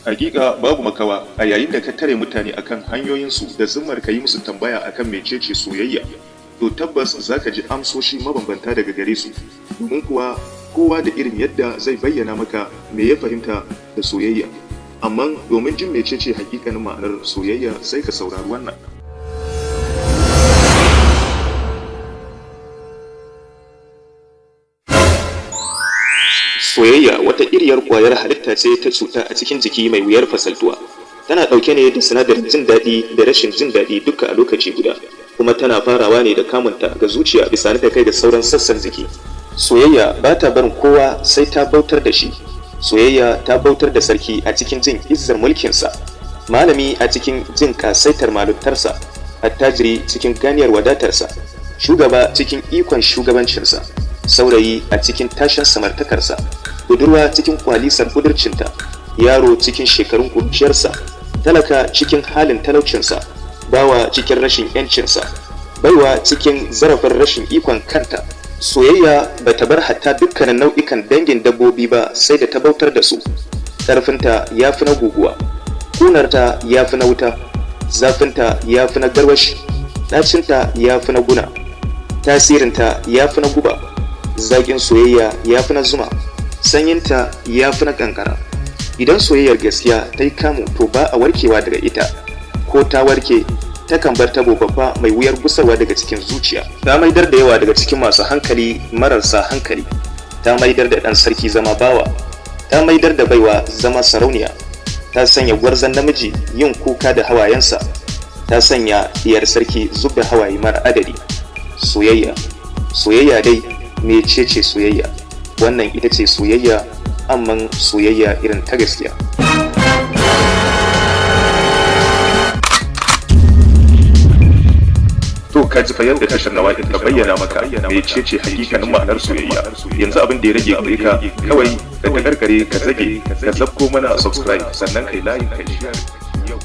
Hakika babu makawa, a yayin da ka tare mutane akan hanyoyinsu da zummar ka yi musu tambaya akan mecece soyayya, to tabbas za ka ji amsoshi mabambanta daga gare su, domin kuwa kowa da irin yadda zai bayyana maka me ya fahimta da soyayya. Amma domin jin mecece hakikanin ma'anar soyayya, sai ka saurari wannan. Soyayya wata iriyar ƙwayar halitta ce ta cuta a cikin jiki mai wuyar fasaltuwa. Tana ɗauke ne da sinadarin jin daɗi da rashin jin daɗi duka a lokaci guda, kuma tana farawa ne da kamunta ga zuciya bisa ta kai ga sauran sassan jiki. Soyayya ba ta barin kowa sai ta bautar da shi. Soyayya ta bautar da sarki a cikin jin izzar mulkinsa, malami a cikin jin kasaitar maluntarsa, attajiri cikin ganiyar wadatarsa, shugaba cikin ikon shugabancinsa, saurayi a cikin tashin samartakarsa, budurwa cikin kwalisar budurcinta, yaro cikin shekarun kurciyarsa, talaka cikin halin talaucinsa, bawa cikin rashin yancinsa, baiwa cikin zarafin rashin ikon kanta. Soyayya ba ta bar hatta dukkanin nau'ikan dangin dabbobi ba sai da ta bautar da su. Ƙarfinta ya fi na guguwa, ƙunarta ya fi na wuta, zafinta ya fi na garwashi, ɗacinta ya fi na guna, tasirinta ya fi na guba, zaƙin soyayya ya fi na zuma, sanyinta ya fi na ƙanƙara. Idan soyayyar gaskiya ta yi kamu, to ba a warkewa daga ita, ko ta warke takan bar tabo babba mai wuyar gusarwa daga cikin zuciya. Ta maidar da yawa daga cikin masu hankali mararsa hankali, ta maidar da ɗan sarki zama bawa, ta maidar da baiwa zama sarauniya, ta sanya gwarzon namiji yin kuka da hawayensa, ta sanya diyar sarki zub da hawaye mara adadi. Soyayya, soyayya dai, mecece soyayya? Wannan ita ce soyayya, amman soyayya irin ta gaskiya. To, ka ji fa yadda tashar Nawa'i ta bayyana maka mecece hakikanin ma'anar soyayya. Yanzu abin da ya rage gare ka kawai ka takarkare, ka zage, ka zabko mana subscribe, sannan kai like, kai share. Yau.